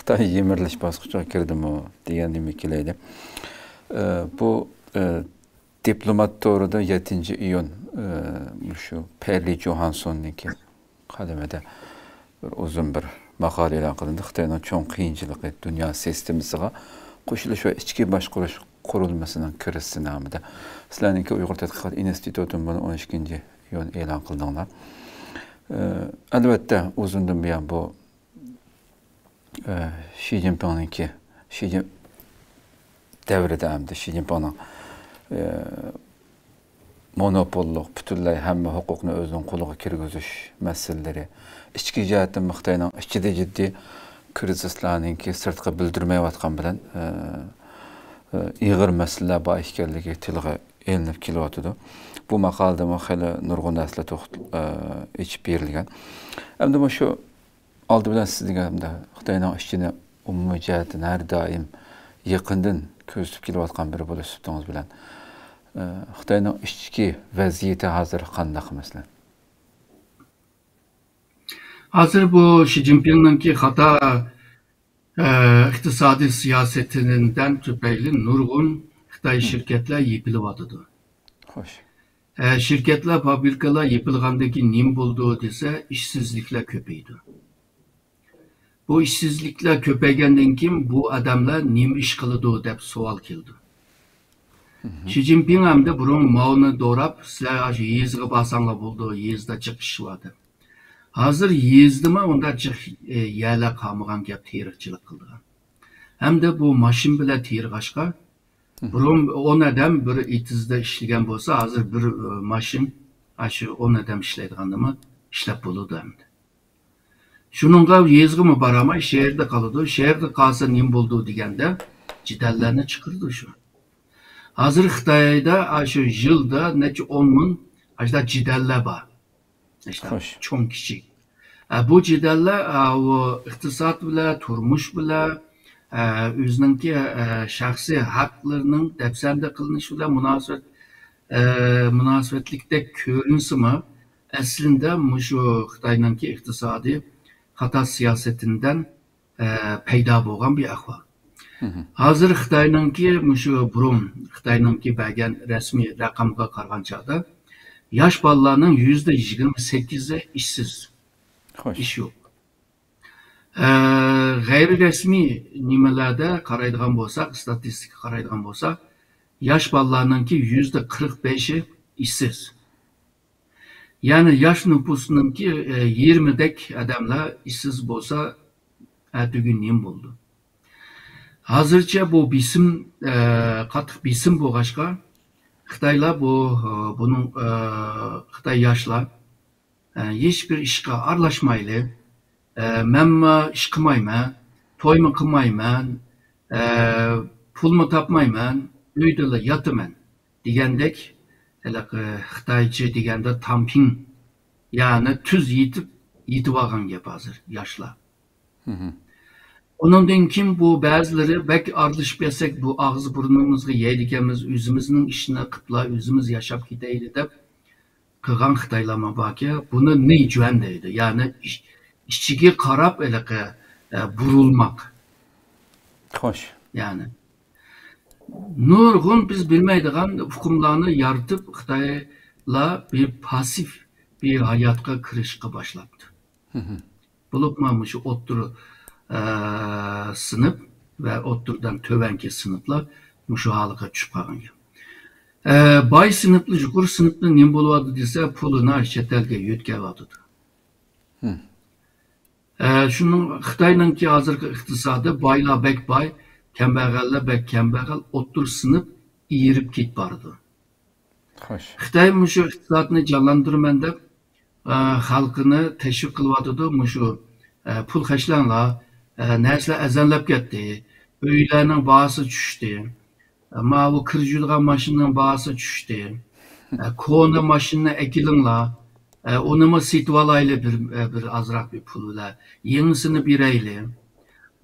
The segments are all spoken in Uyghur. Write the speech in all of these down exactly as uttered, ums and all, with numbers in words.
خىتاي يىمىرىلىش باسقۇچىغا كىردىمۇ دېگەن نېمە كېلەيلى. ئى، بۇ، ئى، دىپلومات تورىدا يەتتىنچى ئىيۇن، ئى، مۇشۇ پېرلى جوھانسوننىڭكى قەلىمىدە بىر ئۇزۇن بىر ماقالە ئېلان قىلىندى. خىتاينىڭ چوڭ قىيىنچىلىقى، دۇنيا سىستېمىسىغا قوشۇلۇش ۋە ئىچكى باشقۇرۇش قۇرۇلمىسىنىڭ كىرىزىسى نامىدا. سىلەرنىڭكى ئۇيغۇر تەتقىقات ئىنستىتۇتىمۇ بۇنى ئون ئىككىنچى ئىيۇن ئېلان قىلدىڭلار. ئى، ئەلۋەتتە، ئۇزۇندىن بۇيان بۇ ئى، شى جىنپىڭنىڭكى، شى جىن-، دەۋرىدە ئەمدى شى جىنپىڭنىڭ، ئى، مونوپوللۇق، پۈتۈنلەي ھەممە ھوقۇقنى ئۆزىنىڭ قولىغا كىرگۈزۈش مەسىلىلىرى، ئىچكى جەھەتتىن خىتاينىڭ ئىچىدە جىددىي كىرىزىسلارنىڭكى سىرتقا بىلدۈرمەيۋاتقان بىلەن، ئى، ئى، ئېغىر مەسىلىلەر بار ئىكەنلىكى تىلغا ئېلىنىپ كېلىۋاتىدۇ. بۇ ماقالىدىمۇ خېلى نۇرغۇن نەرسىلەر توخت-، ئى، ئېچىپ بېرىلگەن. ئەمدى مۇشۇ ئالدى بىلەن سىزگە ھەمدە خىتاينىڭ ئىشىنى ئومۇمىي جەھەتتىن ھەر دائىم يېقىندىن كۆزىتىپ كېلىۋاتقان بىرى بولۇش سۈپىتىڭىز بىلەن، ئى، خىتاينىڭ ئىچكى ۋەزىيىتى ھازىر قانداق، مەسىلەن؟ ھازىر بۇ شى جىنپىڭنىڭكى خاتا، ئە، ئىقتىسادىي سىياسىتىدىن تۈپەيلى نۇرغۇن خىتاي شىركەتلەر يېپىلىۋاتىدۇ. خوش. ئە، شىركەتلەر، فابرىكىلار يېپىلغاندىن كېيىن نېمە بولىدۇ دېسە، ئىشسىزلىكلەر كۆپىيىدۇ. بۇ ئىشسىزلىكلەر كۆپەيگەندىن كېيىن بۇ ئادەملەر نېمە ئىش قىلىدۇ دەپ سوئال كېلىدۇ. شى جىنپىڭ ئەمدى بۇرۇن ماۋنى دوراپ، سىلەر ئاشۇ يېزىغا بارساڭلار بولىدۇ، يېزىدا جىق ئىش بار دەپ. ھازىر يېزىدىمۇ ئۇنداق جىق، ئى، يەرلەر قالمىغان گەپ تېرىقچىلىق قىلىدىغان. ھەمدە بۇ ماشىنا بىلەن تېرىغاچقا، بۇرۇن ئون ئادەم بىر ئېتىزدا ئىشلىگەن بولسا، ھازىر بىر، ئى، ماشىنا ئاشۇ ئون ئادەم ئىشلەيدىغاندىمۇ ئىشلەپ بولىدۇ ئەمدى. شۇنىڭغا يېزىغىمۇ بارالماي، شەھەردە قالىدۇ. شەھەردە قالسا نېمە بولىدۇ دېگەندە، جېدەللەرنى چىقىرىدۇ شۇ. ھازىر خىتايدا ئاشۇ يىلدا نەچچە ئون مىڭ ئاشۇنداق جېدەللەر بار. ئاشۇنداق خوش. چوڭ كىچىك. ئە، بۇ جېدەللەر، ئە، ئۇ ئىقتىساد بىلەن، تۇرمۇش بىلەن، ئە، ئۆزىنىڭكى، ئە، شەخسىي ھەقلىرىنىڭ دەپسەندە قىلىنىشى بىلەن مۇناسىۋەت، ئە، مۇناسىۋەتلىكتەك كۆرۈنسىمۇ، ئەسلىندە مۇشۇ خىتاينىڭكى ئىقتىسادىي خاتا سىياسىتىدىن، ئە، پەيدا بولغان بىر ئەھۋال. ھازىر خىتاينىڭكى مۇشۇ بۇرۇن خىتاينىڭكى بەرگەن رەسمىي رەقەمگە قارىغان چاغدا ياش بالىلارنىڭ يۈزدە يىگىرمە سەككىزى ئىشسىز. خوش. ئىش يوق. ئە، غەيرىي رەسمىي نېمىلەردە قارايدىغان بولساق، ئىستاتىستىكىغا قارايدىغان بولساق، ياش بالىلارنىڭكى يۈزدە قىرىق بەشى ئىشسىز. يەنى ياش نوپۇسنىڭكى، ئە، يېرىمىدەك ئادەملەر ئىشسىز بولسا، ئەتىگۈن نېمە بولىدۇ؟ ھازىرچە بۇ بېسىم، ئە، قاتتىق بېسىم بولغاچقا، خىتايلار بۇ، ئە، بۇنىڭ، ئە، خىتاي ياشلار، ئە، ھېچبىر ئىشقا ئارىلاشمايلى، ئە، مەنمۇ ئىش قىلمايمەن، تويمۇ قىلمايمەن، ئە، پۇلمۇ تاپمايمەن، ئۆيدىلا ياتىمەن دېگەندەك، ھېلىقى خىتايچە دېگەندە تامپىڭ، يەنى تۈز يېتىپ، يېتىۋالغان گەپ ھازىر ياشلار. ئۇنىڭدىن كېيىن بۇ بەزىلىرى بەك ئارىلىشىپ كەتسەك، بۇ ئاغزى بۇرنىمىزغا يەيدىكەنمىز، ئۆزىمىزنىڭ ئىشىنى قىپلا، ئۆزىمىز ياشاپ كېتەيلى دەپ قىلغان خىتايلارمۇ باركى، بۇنى نى جۈەن دەيدۇ. يەنى ئىچ-، ئىچىگە قاراپ ھېلىقى، ئە، بۇرۇلماق. خوش. يەنى نۇرغۇن بىز بىلمەيدىغان ئۇقۇملارنى يارىتىپ، خىتايلار بىر پاسسىپ بىر ھاياتقا كىرىشقا باشلاپتۇ. بولۇپمۇ مۇشۇ ئوتتۇرا، ئە، سىنىپ ۋە ئوتتۇرىدىن تۆۋەنكى سىنىپلار مۇشۇ ھالغا چۈشۈپ قالغان گەپ. ئە، باي سىنىپلا، يۇقىرى سىنىپلا نېمە بولۇۋاتىدۇ دېسە، پۇلىنى چەت ئەلگە يۆتكەۋاتىدۇ. ئە، شۇنىڭ خىتاينىڭكى ھازىرقى ئىقتىسادى، بايلار بەك باي، كەمبەغەللەر بەك كەمبەغەل، ئوتتۇرا سىنىپ ئېرىپ كېتىپ بارىدۇ. خوش. خىتاي مۇشۇ ئىقتىسادنى جانلاندۇرىمەن دەپ، ئە، خەلقىنى تەشۋىق قىلىۋاتىدۇ. مۇشۇ، ئە، پۇل خەجلەڭلار، ئە، نەرسىلەر ئەرزانلاپ كەتتى، ئۆيلەرنىڭ باھاسى چۈشتى، ئە، ماۋۇ كىر يۇيىدىغان ماشىنىنىڭ باھاسى چۈشتى، ئە، كونا ماشىنىنى ئەكېلىڭلار، ئە، ئۇنىمۇ سېتىۋالايلى بىر، ئە، بىر ئازراق بىر پۇل بىلەن، يېڭىسىنى بېرەيلى.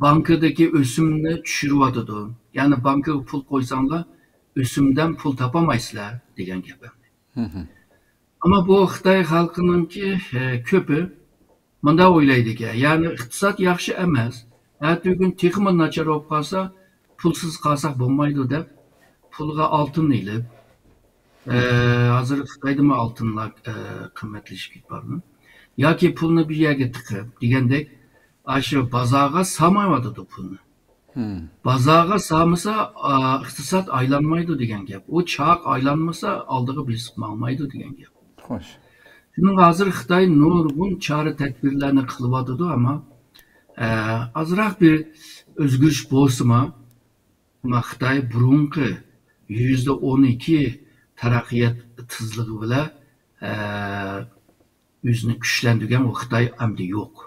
بانكىدىكى ئۆسۈمنى چۈشۈرۈۋاتىدۇ. يەنى بانكىغا پۇل قويساڭلار، ئۆسۈمدىن پۇل تاپالمايسىلەر دېگەن گەپ ئەمدى. ئەمما بۇ خىتاي خەلقىنىڭكى، ئە، كۆپى مۇنداق ئويلايدىكەن، يەنى ئىقتىساد ياخشى ئەمەس، ئەتىگۈن تېخىمۇ ناچار بولۇپ قالسا، پۇلسىز قالساق بولمايدۇ دەپ، پۇلغا ئالتۇن ئېلىپ، ئە، ھازىر خىتايدىمۇ ئالتۇنلار، ئە، قىممەتلىشىپ كېتىپ بارىدۇ. ياكى پۇلنى بىر يەرگە تىقىپ دېگەندەك، ئاشۇ بازارغا سالمايۋاتىدۇ پۇلنى. بازارغا سالمىسا، ئا، ئىقتىساد ئايلانمايدۇ دېگەن گەپ. ئۇ چاق ئايلانمىسا، ئالدىغا بېسىپ ماڭمايدۇ دېگەن گەپ. خوش. شۇنىڭغا ھازىر خىتاي نۇرغۇن چارە تەدبىرلەرنى قىلىۋاتىدۇ، ئەمما، ئە، ئازراق بىر ئۆزگىرىش بولسىمۇ، ئەمما خىتاي بۇرۇنقى يۈزدە ئون ئىككى تەرەققىيات تېزلىكى بىلەن، ئە، ئۆزىنى كۈچلەندۈرگەن ئۇ خىتاي ئەمدى يوق.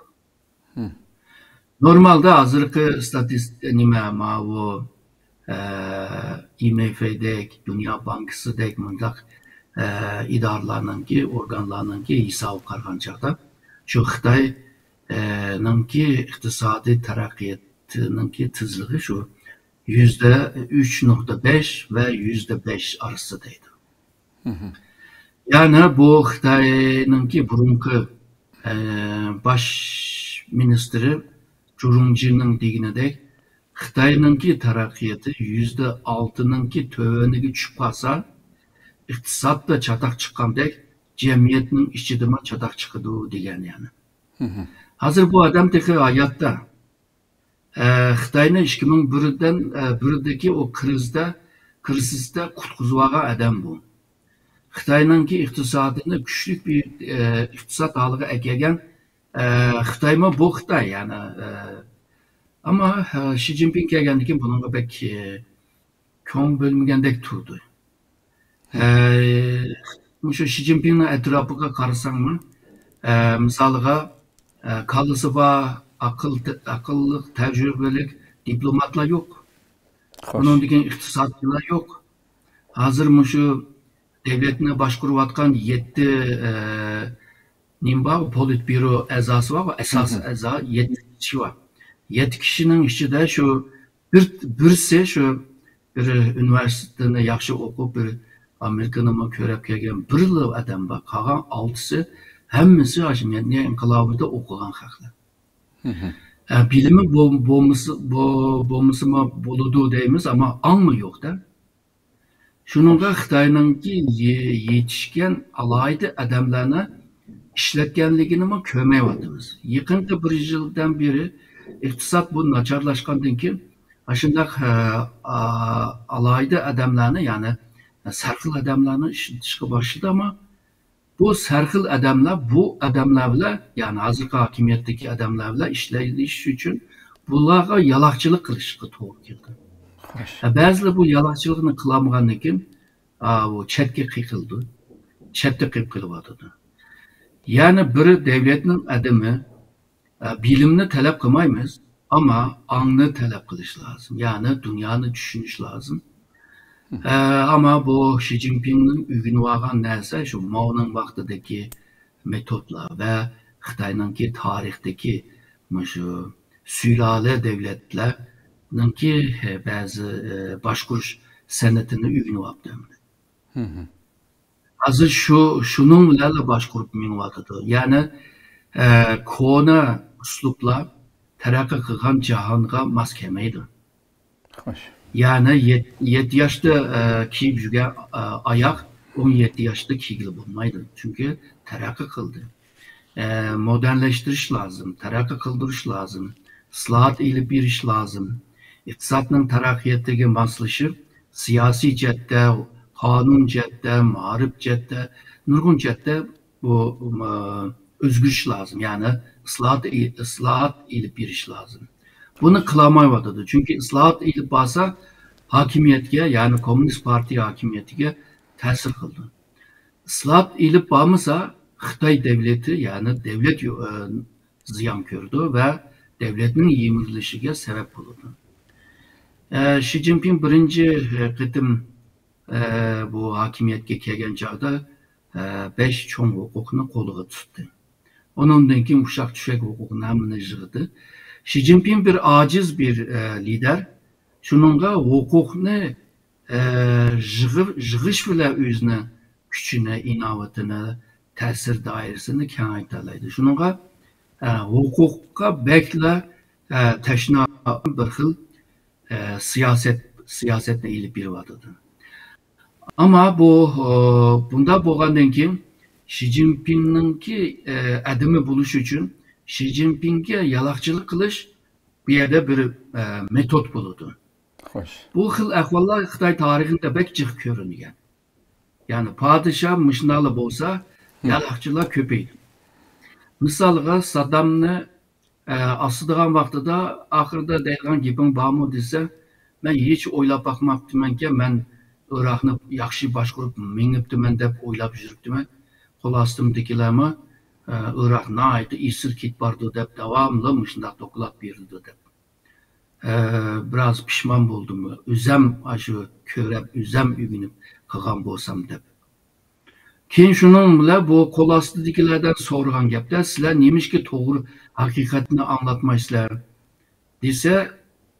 نورمالدا ھازىرقى ستاتىست-، نېمە، ماۋۇ، ئە، ئايئېمئېفدەك، دۇنيا بانكىسىدەك مۇنداق، ئە، ئىدارىلەرنىڭكى، ئورگانلارنىڭكى ھېسابىغا قارىغان چاغدا، شۇ خىتاي، ئە، نىڭكى ئىقتىسادىي تەرەققىياتىنىڭكى تېزلىكى شۇ يۈزدە ئۈچ نۇقتا بەش ۋە يۈزدە بەش ئارىسىدا دەيدۇ. يەنى بۇ خىتاينىڭكى بۇرۇنقى، ئە، باش مىنىستىرى جۇرۇڭجىنىڭ دېگىنىدەك، خىتاينىڭكى تەرەققىياتى يۈزدە ئالتىنىڭكى تۆۋىنىگە چۈشۈپ قالسا، ئىقتىسادتا چاتاق چىققاندەك، جەمئىيەتنىڭ ئىچىدىمۇ چاتاق چىقىدۇ دېگەن يەنى. ھازىر بۇ ئادەم تېخى ھاياتتا. ئە، خىتاينى ئىككى مىڭ بىردىن، ئە، بىردىكى ئۇ كىرىزىستە، كىرىزىستە قۇتقۇزۇۋالغان ئادەم بۇ. خىتاينىڭكى ئىقتىسادىنى كۈچلۈك بىر، ئە، ئىقتىساد ھالىغا ئەكەلگەن، ئە، خىتايمۇ بۇ خىتاي، يەنى، ئە، ئەمما، ئە، شى جىنپىڭ كەلگەندىن كېيىن بۇنىڭغا بەك، ئە، كۆڭۈل بۆلمىگەندەك تۇردى. ئە، مۇشۇ شى جىنپىڭنىڭ ئەتراپىغا قارىساڭمۇ، ئە، مىسالىغا، ئە، كاللىسى بار، ئەقىل، ئەقىللىق، تەجرىبىلىك دىپلوماتلار يوق. خوش. ئۇنىڭدىن كېيىن ئىقتىسادچىلار يوق. ھازىر مۇشۇ دۆلەتنى باشقۇرۇۋاتقان يەتتە، ئە، نېمە بار، پولىتبيۇرو ئەزاسى بار، ئاساسىي ئەزا يەتتە كىشى بار. يەتتە كىشىنىڭ ئىچىدە شۇ بىر، بىرسى شۇ بىر ئۇنىۋېرسىتېتنى ياخشى ئوقۇپ، بىر ئامېرىكىنىمۇ كۆرۈپ كەلگەن بىرلا ئادەم بار. قالغان ئالتىسى، ھەممىسى ئاشۇ مەدەنىيەت ئىنقىلابىدا ئوقۇغان خەقلەر. ئە، بىلىمى بول-، بولمىسا، بو-، بولمىسىمۇ بولىدۇ دەيمىز، ئەمما ئاڭمۇ يوق-دە. شۇنىڭغا خىتاينىڭكى يې-، يېتىشكەن ئالاھىدە ئادەملەرنى ئىشلەتكەنلىكىنىمۇ كۆرمەيۋاتىمىز. يېقىنقى بىر يىلدىن بېرى ئىقتىساد بۇ ناچارلاشقاندىن كېيىن، ئاشۇنداق، ئە، ئا-، ئالاھىدە ئادەملەرنى، يەنى سەرخىل ئادەملەرنى ئىشلىتىشكە باشلىدى، ئەمما بۇ سەرخىل ئادەملەر، بۇ ئادەملەر بىلەن، يەنى ھازىرقى ھاكىمىيەتتىكى ئادەملەر بىلەن ئىشلىشىش ئۈچۈن بۇلارغا يالاقچىلىق قىلىشقا توغرا كېلىدۇ. خوش. ھە، بەزىلەر بۇ يالاقچىلىقنى قىلالمىغاندىن كېيىن، ئا، ئۇ چەتكە قېقىلىدۇ. چەتتە قېلىپ قېلىۋاتىدۇ. يەنى بىر دۆلەتنىڭ ئادىمى، ئە، بىلىمنى تەلەپ قىلمايمىز، ئەمما ئاڭنى تەلەپ قىلىش لازىم. يەنى دۇنيانى چۈشىنىش لازىم. ئە، ئەمما بۇ شى جىنپىڭنىڭ ئۆگىنىۋالغان نەرسە شۇ ماۋنىڭ ۋاقتىدىكى مېتودلار ۋە خىتاينىڭكى تارىختىكى مۇشۇ سۇلالە دۆلەتلەرنىڭكى، ئە، بەزى، ئە، باشقۇرۇش سەنئىتىنى ئۆگىنىۋاپتۇ. ھازىر شۇ، شۇنىڭ بىلەنلا باشقۇرۇپ مېڭىۋاتىدۇ. يەنى، ئە، كونا ئۇسلۇبلار تەرەققىي قىلغان جاھانغا ماس كەلمەيدۇ. خوش. يەنى يەت-، يەتتە ياشتا، ئە، كىيىپ يۈرگەن، ئە، ئاياغ ئون يەتتە ياشتا كىيگىلى بولمايدۇ. چۈنكى تەرەققىي قىلدى. ئە، مودېرنلەشتۈرۈش لازىم، تەرەققىي قىلدۇرۇش لازىم، ئىسلاھات ئېلىپ بېرىش لازىم. ئىقتىسادنىڭ تەرەققىياتىغا ماسلىشىپ، سىياسىي جەھەتتە، قانۇن جەھەتتە، مائارىپ جەھەتتە، نۇرغۇن جەھەتتە بۇ، ئە، ئۆزگىرىش لازىم، يەنى ئىسلاھات، ئىسلاھات ئېلىپ بېرىش لازىم. بۇنى قىلالمايۋاتىدۇ، چۈنكى ئىسلاھات ئېلىپ بارسا، ھاكىمىيەتكە، يەنى كوممۇنىست پارتىيە ھاكىمىيىتىگە تەسىر قىلىدۇ. ئىسلاھات ئېلىپ بارمىسا، خىتاي دۆلىتى، يەنى دۆلەت يو-، ئە، زىيان كۆرىدۇ ۋە دۆلەتنىڭ يىمىرىلىشىگە سەۋەب بولىدۇ. ئە، شى جىنپىڭ بىرىنچى، ئە، قېتىم، ئە، بۇ ھاكىمىيەتكە كەلگەن چاغدا، ئە، بەش چوڭ ھوقۇقنى قولىغا تۇتتى. ئۇنىڭدىن كېيىن ئۇششاق-چۈششەك ھوقۇقنى ھەممىنى يىغدى. شى جىنپىڭ بىر ئاجىز بىر، ئە، لىدەر. شۇنىڭغا ھوقۇقنى، ئە، يىغىپ، يىغىش بىلەن ئۆزىنىڭ كۈچىنى، ئىناۋىتىنى، تەسىر دائىرىسىنى كېڭەيتەلەيدۇ. شۇنىڭغا، ئە، ھوقۇققا بەكلا، ئە، تەشنا بىر خىل، ئە، سىياسەت، سىياسەتنى ئېلىپ بېرىۋاتىدۇ. ئەمما بۇ، ئە، بۇنداق بولغاندىن كېيىن شى جىنپىڭنىڭكى، ئە، ئادىمى بولۇش ئۈچۈن شى جىنپىڭگە يالاقچىلىق قىلىش بۇ يەردە بىر، ئە، مېتود بولىدۇ. خوش. بۇ خىل ئەھۋاللار خىتاي تارىخىدا بەك جىق كۆرۈنگەن. يەنى پادىشاھ مۇشۇنداقلا بولسا، يالاقچىلار كۆپەيدۇ. مىسالغا، سادامنى، ئە، ئاسىدىغان ۋاقتىدا ئاخىرىدا دەيدىغان گېپىڭ بارمۇ دېسە، مەن ھېچ ئويلاپ باقماپتىمەنكەن، مەن ئىراقنى ياخشى باشقۇرۇپ مېڭىپتىمەن دەپ ئويلاپ يۈرۈپتىمەن. قول ئاستىمدىكىلەرمۇ، ئە، ئىراق ناھايىتى ئېسىل كېتىپ بارىدۇ دەپ داۋاملىق مۇشۇنداق دوكلات بېرىدۇ دەپ. ئە، بىراز پىشمان بولدۇم. ئۆزەم ئاشۇ كۆرەپ، ئۆزەم ئۆگىنىپ قىلغان بولسام دەپ. كېيىن شۇنىڭ بىلەن بۇ قول ئاستىدىكىلەردىن سورىغان گەپتە، سىلەر نېمىشقا توغرا ھەقىقەتنى ئاڭلاتمايسىلەر دېسە،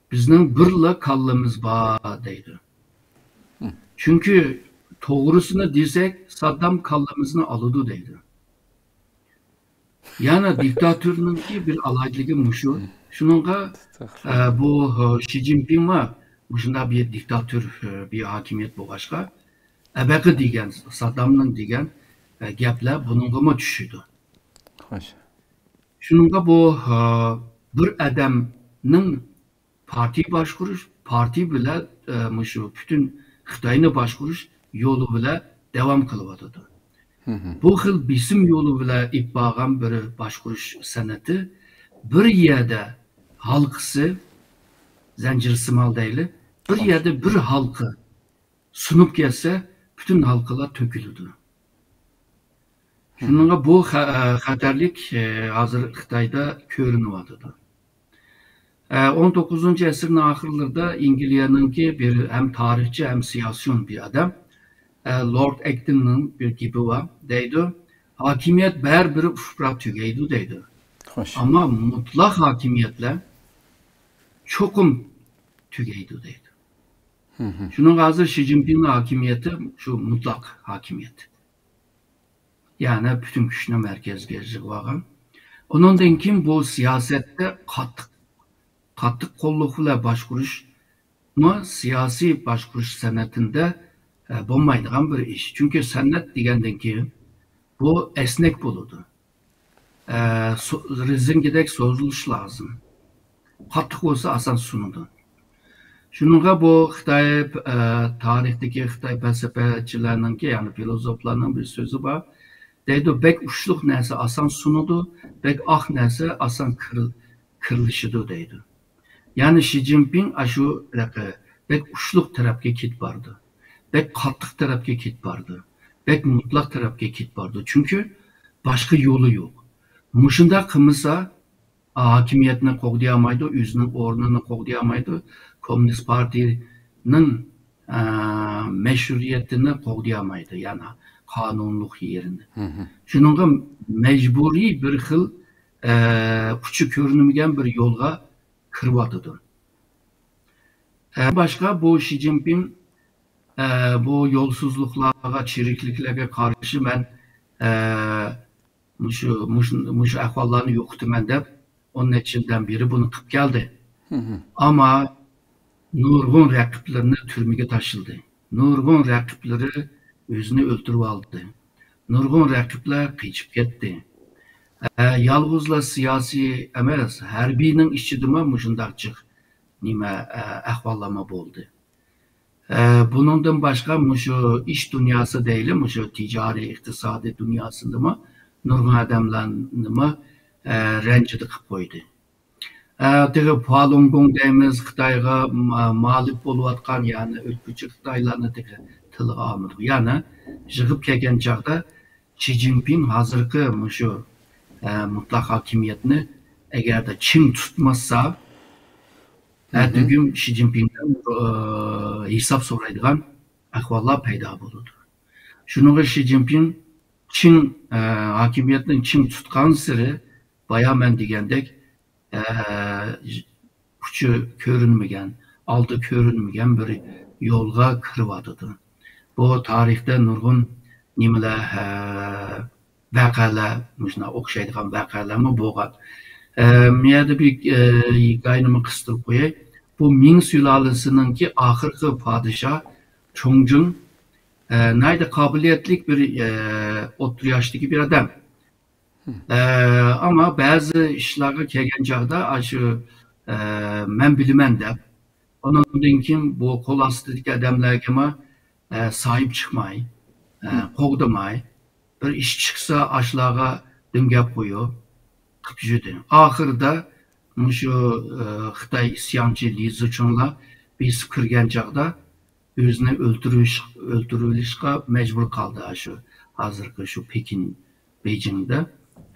بىزنىڭ بىرلا كاللىمىز بار دەيدۇ. چۈنكى توغرىسىنى دېسەك، ساددام كاللىمىزنى ئالىدۇ دەيدۇ. يەنى دىكتاتورنىڭكى بىر ئالاھىدىلىكى مۇشۇ. شۇنىڭغا، ئە، بۇ، ئە، شى جىنپىڭمۇ مۇشۇنداق بىر دىكتاتور، ئە، بىر ھاكىمىيەت بولغاچقا، ئەبەقى دېگەن، سادامنىڭ دېگەن، ئە، گەپلەر بۇنىڭغىمۇ چۈشىدۇ. خوش. شۇنىڭغا بۇ، ئە، بىر ئادەمنىڭ پارتىيە باشقۇرۇش، پارتىيە بىلەن، ئە، مۇشۇ پۈتۈن خىتاينى باشقۇرۇش يولى بىلەن داۋام قىلىۋاتىدۇ. بۇ خىل بېسىم يولى بىلەن ئېلىپ بارغان بىر باشقۇرۇش سەنئىتى بىر يەردە ھالقىسى، زەنجىرسىمال دەيلى، بىر يەردە بىر ھالقا سۇنۇپ كەتسە، پۈتۈن ھالقىلار تۆكۈلىدۇ. شۇنىڭغا بۇ خە-، خەتەرلىك، ئە، ھازىر خىتايدا كۆرۈنۈۋاتىدۇ. ئە، ئون توققۇزىنچى ئەسىرنىڭ ئاخىرلىرىدا ئەنگلىيەنىڭكى بىر ھەم تارىخچى، ھەم سىياسىيون بىر ئادەم، ئە، لورد ئەكتىننىڭ بىر گېپى بار. دەيدۇ، ھاكىمىيەت بەرىبىر ئۇپراپ تۈگەيدۇ دەيدۇ. خوش. ئەمما مۇتلەق ھاكىمىيەتلەر چوقۇم تۈگەيدۇ دەيدۇ. شۇنىڭغا ھازىر شى جىنپىڭنىڭ ھاكىمىيىتى شۇ مۇتلەق ھاكىمىيەت. يەنى پۈتۈن كۈچنى مەركەزگە يىغىۋالغان. ئۇنىڭدىن كېيىن بۇ سىياسەتتە قاتتىق، قاتتىق قوللۇق بىلەن باشقۇرۇشمۇ سىياسىي باشقۇرۇش سەنئىتىدە، ئە، بولمايدىغان بىر ئىش. چۈنكى سەنئەت دېگەندىن كېيىن بۇ ئەسنەك بولىدۇ. ئە، سو-، رېزىنكىدەك سوزۇلۇش لازىم. قاتتىق بولسا ئاسان سۇنىدۇ. شۇنىڭغا بۇ خىتاي، ئە، تارىختىكى خىتاي پەلسەپىچىلەرنىڭكى، يەنى فىلوزوفلارنىڭ بىر سۆزى بار. دەيدۇ، بەك ئۇچلۇق نەرسە ئاسان سۇنىدۇ، بەك ئاق نەرسە ئاسان كىر-، كىرلىشىدۇ دەيدۇ. يەنى شى جىنپىڭ ئاشۇ ھېلىقى بەك ئۇچلۇق تەرەپكە كېتىپ بارىدۇ. بەك قاتتىق تەرەپكە كېتىپ بارىدۇ. بەك مۇتلەق تەرەپكە كېتىپ بارىدۇ. چۈنكى باشقا يولى يوق. مۇشۇنداق قىلمىسا، ھاكىمىيەتنى قوغدىيالمايدۇ، ئۆزىنىڭ ئورنىنى قوغدىيالمايدۇ، كوممۇنىست پارتىيىنىڭ، ئە، مەشرۇئىيىتىنى قوغدىيالمايدۇ، يەنى قانۇنلۇق يېرىنى. شۇنىڭغا مەجبۇرىي بىر خىل، ئە، ئۇچى كۆرۈنمىگەن بىر يولغا كىرىۋاتىدۇ. ئە، باشقا بۇ شى جىنپىڭ، ئە، بۇ يولسىزلىقلارغا، چىرىكلىكلەرگە قارشى مەن، ئە، مۇشۇ، مۇشۇ، مۇشۇ ئەھۋاللارنى يوقىتىمەن دەپ ئون نەچچە يىلدىن بېرى بۇنى قىلىپ كەلدى. ئەمما نۇرغۇن رەقىبلىرىنى تۈرمىگە تاشلىدى. نۇرغۇن رەقىبلىرى ئۆزىنى ئۆلتۈرۈۋالدى. نۇرغۇن رەقىبلەر قېچىپ كەتتى. ئە، يالغۇزلا سىياسىي ئەمەس، ھەربىينىڭ ئىچىدىمۇ مۇشۇنداق جىق نېمە، ئە، ئەھۋاللارمۇ بولدى. ئە، بۇنىڭدىن باشقا مۇشۇ ئىش دۇنياسى دەيلى، مۇشۇ تىجارىي، ئىقتىسادىي دۇنياسىدىمۇ نۇرغۇن ئادەملەرنىمۇ، ئە، رەنجىدە قىلىپ قويدى. ئە، تېخى فالۇنگوڭ دەيمىز، خىتايغا ما-، مالىك بولۇۋاتقان، يەنى ئۆتكۈچى خىتايلارنى تېخى تىلغا ئالمىدۇق. يەنى يىغىپ كەلگەن چاغدا شى جىنپىڭ ھازىرقى مۇشۇ، ئە، مۇتلەق ھاكىمىيەتنى ئەگەردە چىڭ تۇتمىسا، ئەتىگۈن شى جىنپىڭدىن، ئە، ھېساب سورايدىغان ئەھۋاللار پەيدا بولىدۇ. شۇنىڭغا شى جىنپىڭ چىڭ، ئە، ھاكىمىيەتنى چىڭ تۇتقانسېرى، بايا مەن دېگەندەك، ئە، ئۇچى كۆرۈنمىگەن، ئالدى كۆرۈنمىگەن بىر يولغا كىرىۋاتىدۇ. بۇ تارىختا نۇرغۇن نېمىلەر، ھە، ۋەقەلەر، مۇشۇنداق ئوخشايدىغان ۋەقەلەرمۇ بولغان. ئە، مۇ يەردە بىر، ئە، ھېكايىنىمۇ قىستۇرۇپ قوياي. بۇ مىڭ سۇلالىسىنىڭكى ئاخىرقى پادىشاھ چوڭجىڭ، ئە، ناھايىتى قابىلىيەتلىك بىر، ئە، ئوتتۇرا ياشتىكى بىر ئادەم. ئە، ئەمما بەزى ئىشلارغا كەلگەن چاغدا، ئاشۇ، ئە، مەن بىلىمەن دەپ، ئۇنىڭدىن كېيىن بۇ قول ئاستىدىكى ئادەملەرگىمۇ، ئە، ساھىب چىقماي، ئە، قوغدىماي، بىر ئىش چىقسا ئاشۇلارغا دۈڭگەپ قويۇپ، قىپ يۈردى. ئاخىرىدا مۇشۇ، ئە، خىتاي ئىسيانچى لى زىچۇڭلار بېسىپ كىرگەن چاغدا ئۆزىنى ئۆلتۈرۈش-، ئۆلتۈرۈۋېلىشقا مەجبۇر قالدى ئاشۇ ھازىرقى شۇ پېكىن، بېيجىڭدا،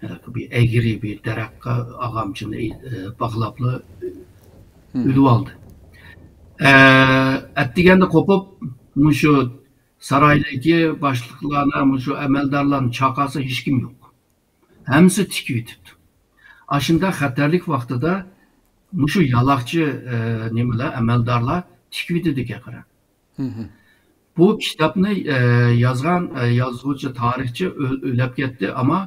ئە، بىر ئەگرى بىر دەرەخكە ئاغامچىنى، ئە، باغلاپلا ئۆلۈۋالدى. ئە، ئەتىگەندە قوپۇپ، مۇشۇ سارايدىكى باشلىقلارنى، مۇشۇ ئەمەلدارلارنى چاقىرسا ھېچكىم يوق. ھەممىسى تىكىۋېتىپتۇ. ئاشۇنداق خەتەرلىك ۋاقتىدا مۇشۇ يالاقچى، ئە، نېمىلەر، ئەمەلدارلار تىكىۋېتىدىكەن قارا. بۇ كىتابنى، ئە، يازغان، ئە، يازغۇچى، تارىخچى ئۆل-، ئۆلۈپ كەتتى، ئەمما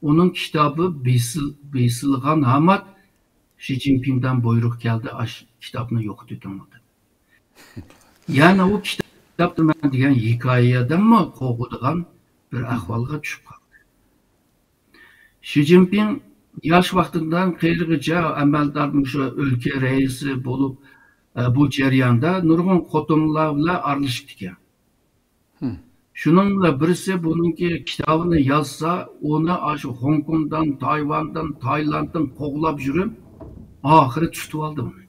ئۇنىڭ كىتابى بېسىل-، بېسىلغان ھامات شى جىنپىڭدىن بۇيرۇق كەلدى، ئاش كىتابنى يوقىتىۋېتىڭلار دەپ. يەنى ئۇ كىتابتا مەن دېگەن ھېكايىدىنمۇ قورقىدىغان بىر ئەھۋالغا چۈشۈپ قالدى. شى جىنپىڭ ياش ۋاقتىدىن قېرىغىچە ئەمەلدار مۇشۇ ئۆلكە رەئىسى بولۇپ، ئە، بۇ جەرياندا نۇرغۇن خوتۇنلار بىلەن ئارىلىشىپتىكەن. شۇنىڭ بىلەن بىرسى بۇنىڭكى كىتابىنى يازسا، ئۇنى ئاشۇ خوڭكوڭدىن، تايۋاندىن، تايلاندتىن قوغلاپ يۈرۈپ، ئاخىرى تۇتۇۋالدى ئۇنى.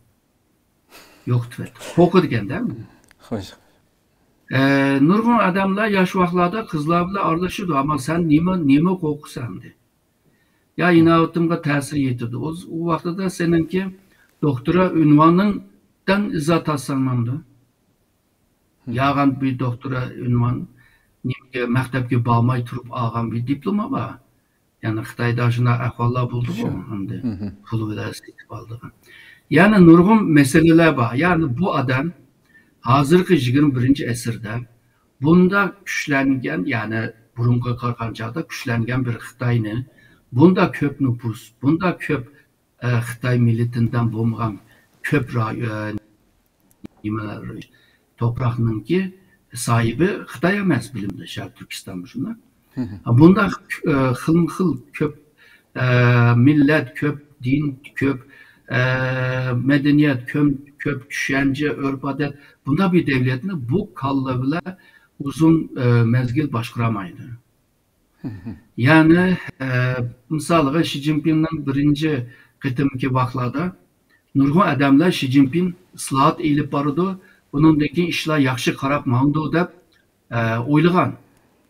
يوقىتىۋەتتى. قورقىدىكەن-دە. خوش. ئە، نۇرغۇن ئادەملەر ياش ۋاقىتلاردا قىزلار بىلەن ئارىلىشىدۇ. ئەمما سەن نېمە، نېمە قورقىسەن ئەمدى؟ يا ئىناۋىتىمغا تەسىر يېتىدۇ. ئۇ، ئۇ ۋاقتىدا سېنىڭكى دوكتورا ئۇنۋانىڭدىن ئىزا تارتساڭ بولىدۇ. ياغان بىر دوكتورا ئۇنۋان، نېمىگە، مەكتەپكە بارماي تۇرۇپ ئالغان بىر دىپلوما بار. يەنى خىتايدا شۇنداق ئەھۋاللار بولدىغۇ، شۇ. ئەمدى پۇل بىلەن سېتىپ ئالىدىغان. يەنى نۇرغۇن مەسىلىلەر بار. يەنى بۇ ئادەم ھازىرقى يىگىرمە بىرىنچى ئەسىردە بۇنداق كۈچلەنگەن، يەنى بۇرۇنقىغا قارىغان چاغدا كۈچلەنگەن بىر خىتاينى، بۇنداق كۆپ نوپۇس، بۇنداق كۆپ، ئە، خىتاي مىللىتىدىن بولمىغان كۆپ راي-، ئە، نېمىلەر، توپراقنىڭكى ساھىبى خىتاي ئەمەس، بىلىمدە شەرقىي تۈركىستان شۇنداق. بۇنداق، ئە، خىلمۇ خىل كۆپ، ئە، مىللەت كۆپ، دىن كۆپ، ئە، مەدەنىيەت كۆم-، كۆپ، چۈشەنچە، ئۆرپ-ئادەت، بۇنداق بىر دەۋلەتنى بۇ كاللا بىلەن ئۇزۇن، ئە، مەزگىل باشقۇرالمايدۇ. يەنى، ئە، مىسالغا، شى جىنپىڭنىڭ بىرىنچى قېتىمكى ۋاقىتلاردا نۇرغۇن ئادەملەر شى جىنپىڭ ئىسلاھات ئېلىپ بارىدۇ، بۇنىڭدىن كېيىن ئىشلار ياخشى قاراپ ماڭىدۇ دەپ، ئە، ئويلىغان.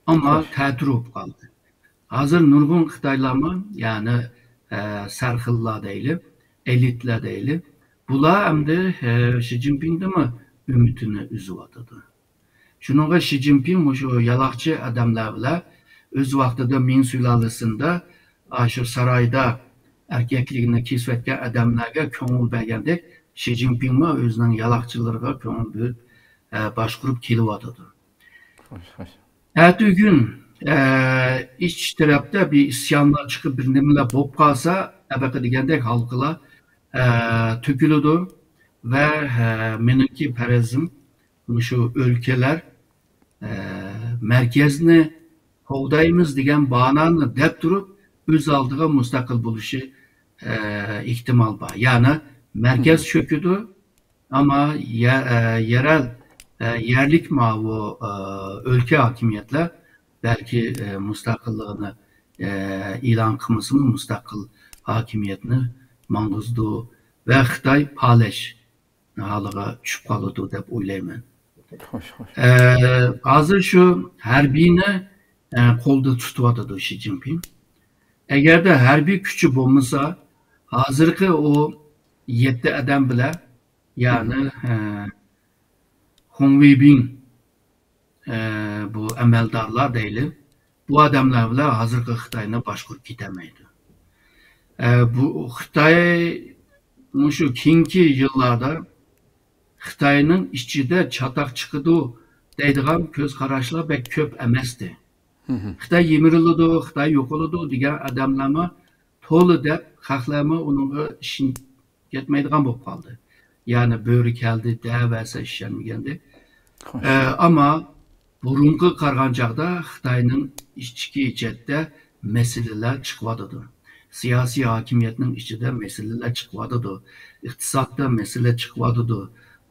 ئەمما تەتۈر بولۇپ قالدى. ھازىر نۇرغۇن خىتايلارمۇ، يەنى، ئە، سەرخىللار دەيلى، ئېلىتلار دەيلى، بۇلار ئەمدى، ئە، شى جىنپىڭدىنمۇ ئۈمىدىنى ئۈزۈۋاتىدۇ. شۇنىڭغا شى جىنپىڭ مۇشۇ يالاقچى ئادەملەر بىلەن ئۆز ۋاقتىدا مىڭ سۇلالىسىندا ئاشۇ سارايدا ئەركەكلىكىنى كېسىۋەتكەن ئادەملەرگە كۆڭۈل بەرگەندەك، شى جىنپىڭمۇ ئۆزىنىڭ يالاقچىلىرىغا كۆڭۈل بۆلۈپ، ئە، باشقۇرۇپ كېلىۋاتىدۇ. خوش، خوش. ئەتىگۈن، ئە، ئىچ تەرەپتە بىر ئىسيانلار چىقىپ، بىر نېمىلەر بولۇپ قالسا، ئەبەقە دېگەندەك ھالقىلار، ئە، تۆكۈلىدۇ ۋە، ئە، مېنىڭكى پەرەزىم، مۇشۇ ئۆلكىلەر، ئە، مەركەزنى قوغدايمىز دېگەن باھانانى دەپ تۇرۇپ، ئۆز ئالدىغا مۇستەقىل بولۇشى، ئە، ئېھتىمال بار. يەنى مەركەز چۆكىدۇ، ئەمما يە-، ئە، يەرەل، ئە، يەرلىك ماۋۇ، ئە، ئۆلكە ھاكىمىيەتلەر بەلكى، ئە، مۇستەقىللىقىنى، ئە، ئېلان قىلمىسىمۇ، مۇستەقىل ھاكىمىيەتنى ماڭغۇزىدۇ ۋە خىتاي پالەچ ھالىغا چۈشۈپ قالىدۇ دەپ ئويلايمەن. خوش، خوش. ئە، ھازىر شۇ ھەربىينى، ئە، قولدا تۇتۇۋاتىدۇ شى جىنپىڭ. ئەگەردە ھەربىي كۈچى بولمىسا، ھازىرقى ئۇ يەتتە ئادەم بىلەن، يەنى، ئە، خۇڭ ۋېيبىڭ، ئە، بۇ ئەمەلدارلار دەيلى، بۇ ئادەملەر بىلەن ھازىرقى خىتاينى باشقۇرۇپ كېتەلمەيدۇ. ئە، بۇ خىتاي مۇشۇ كېيىنكى يىللاردا خىتاينىڭ ئىچىدە چاتاق چىقىدۇ دەيدىغان كۆز قاراشلار بەك كۆپ ئەمەستى. خىتاي يىمىرىلىدۇ، خىتاي يوقىلىدۇ دېگەن ئادەملەرمۇ پولى دەپ خەقلەرمۇ ئۇنىڭغا ئىشىنىپ كەتمەيدىغان بولۇپ قالدى. يەنى بۆرە كەلدى دەۋەرسە ئىشەنمىگەندەك. ئە، ئەمما بۇرۇنقىغا قارىغان چاغدا خىتاينىڭ ئىچكى جەھەتتە مەسىلىلەر چىقىۋاتىدۇ. سىياسىي ھاكىمىيەتنىڭ ئىچىدە مەسىلىلەر چىقىۋاتىدۇ. ئىقتىسادتا مەسىلە چىقىۋاتىدۇ.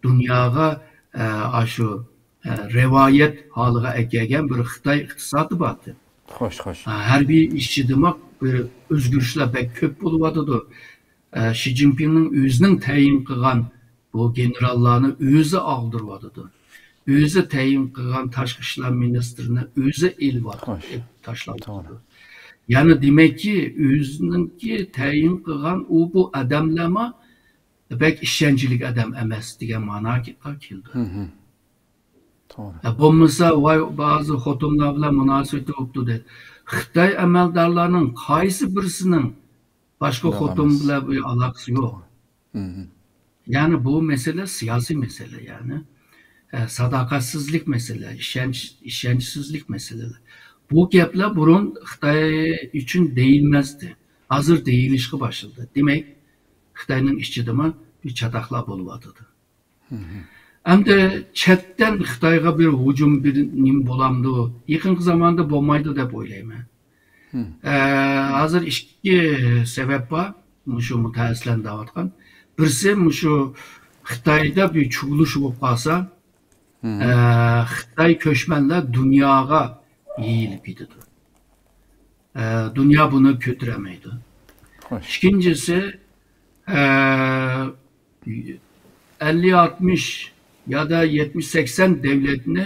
دۇنياغا، ئە، ئاشۇ، ئە، رىۋايەت ھالىغا ئەكەلگەن بىر خىتاي ئىقتىسادى بار. خوش، خوش. ئە، ھەربىي ئىچىدىمۇ بىر ئۆزگىرىشلەر بەك كۆپ بولۇۋاتىدۇ. ئە، شى جىنپىڭنىڭ ئۆزىنىڭ تەيىن قىلغان بۇ گېنېراللارنى ئۆزى ئاغدۇرۇۋاتىدۇ. ئۆزى تەيىن قىلغان تاشقى ئىشلار مىنىستىرىنى ئۆزى ئېلىۋاتىدۇ، خوش. ئېلىپ تاشلاۋاتىدۇ. توغرا. يەنى دېمەككى، ئۆزىنىڭكى تەيىن قىلغان ئۇ بۇ ئادەملەرمۇ بەك ئىشەنچلىك ئادەم ئەمەس دېگەن ماناغا كېلىدۇ. ھە، بولمىسا، ۋاي، بەزى خوتۇنلار بىلەن مۇناسىۋىتى بوپتۇ دەيدۇ. خىتاي ئەمەلدارلارنىڭ قايسى بىرسىنىڭ باشقا خوتۇن بىلەن بىر ئالاقىسى يوق. يەنى بۇ مەسىلە سىياسىي مەسىلە، يەنى، ئە، ساداقەتسىزلىك مەسىلە، ئىشەنچ، ئىشەنچسىزلىك مەسىلىلەر. بۇ گەپلەر بۇرۇن خىتاي ئۈچۈن دېيىلمەستى. ھازىر دېيىلىشقا باشلىدى. دېمەك، خىتاينىڭ ئىچىدىمۇ بىر چاتاقلار بولۇۋاتىدۇ. ئەمدى چەتتىن خىتايغا بىر ھۇجۇم، بىر نېمە بولامدۇ؟ يېقىنقى زاماندا بولمايدۇ دەپ ئويلايمەن. ئە، ھازىر ئىككى سەۋەب بار، مۇشۇ مۇتەخەسسىسلەرنى دەۋاتقان. بىرسى، مۇشۇ خىتايدا بىر چۇۋۇلۇش بولۇپ قالسا، ئە، خىتاي كۆچمەنلەر دۇنياغا يېيىلىپ كېتىدۇ. ئە، دۇنيا بۇنى كۆتۈرەلمەيدۇ. خوش. ئىككىنچىسى، ئە، ئەللىك، ئاتمىش يادا يەتمىش، سەكسەن دەۋلەتنى،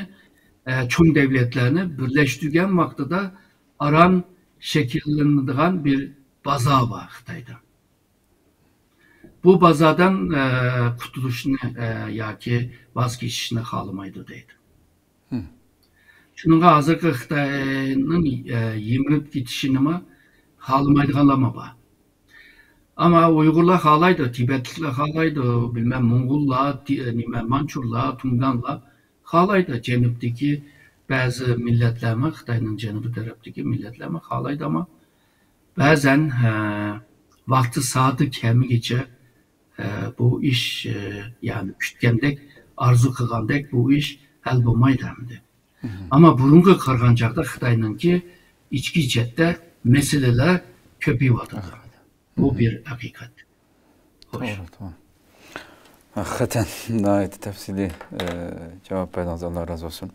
ئە، چوڭ دەۋلەتلەرنى بىرلەشتۈرگەن ۋاقتىدا ئاران شەكىللىنىدىغان بىر بازار بار خىتايدا. بۇ بازاردىن، ئە، قۇتۇلۇشنى، ئە، ياكى ۋاز كېچىشنى خالىمايدۇ دەيدۇ. شۇنىڭغا ھازىرقى خىتاينىڭ، ئە، يىمىرىپ كېتىشىنىمۇ خالىمايدىغانلارمۇ بار. ئەمما ئۇيغۇرلار خالايدۇ، تىبەتلىكلەر خالايدۇ، بىلمەم، موڭغۇللار، تى-، نېمە، مانچۇلار، تۇڭگانلار خالايدۇ. جەنۇبتىكى بەزى مىللەتلەرمۇ، خىتاينىڭ جەنۇبى تەرەپتىكى مىللەتلەرمۇ خالايدۇ، ئەمما بەزەن، ھە، ۋاقتى سائىتى كەلمىگىچە، ھە، بۇ ئىش، ھە، يەنى كۈتكەندەك، ئارزۇ قىلغاندەك بۇ ئىش ھەل بولمايدۇ ئەمدى. ئەمما بۇرۇنقىغا قارىغان چاغدا خىتاينىڭكى ئىچكى جەھەتتە مەسىلىلەر كۆپىيىۋاتىدۇ. بۇ بىر ھەقىقەت. خوش. توغرا، توغرا. ھەقىقەتەن ناھايىتى تەپسىلىي، ئە، جاۋاب بەردىڭىز، ئاللا رازى بولسۇن.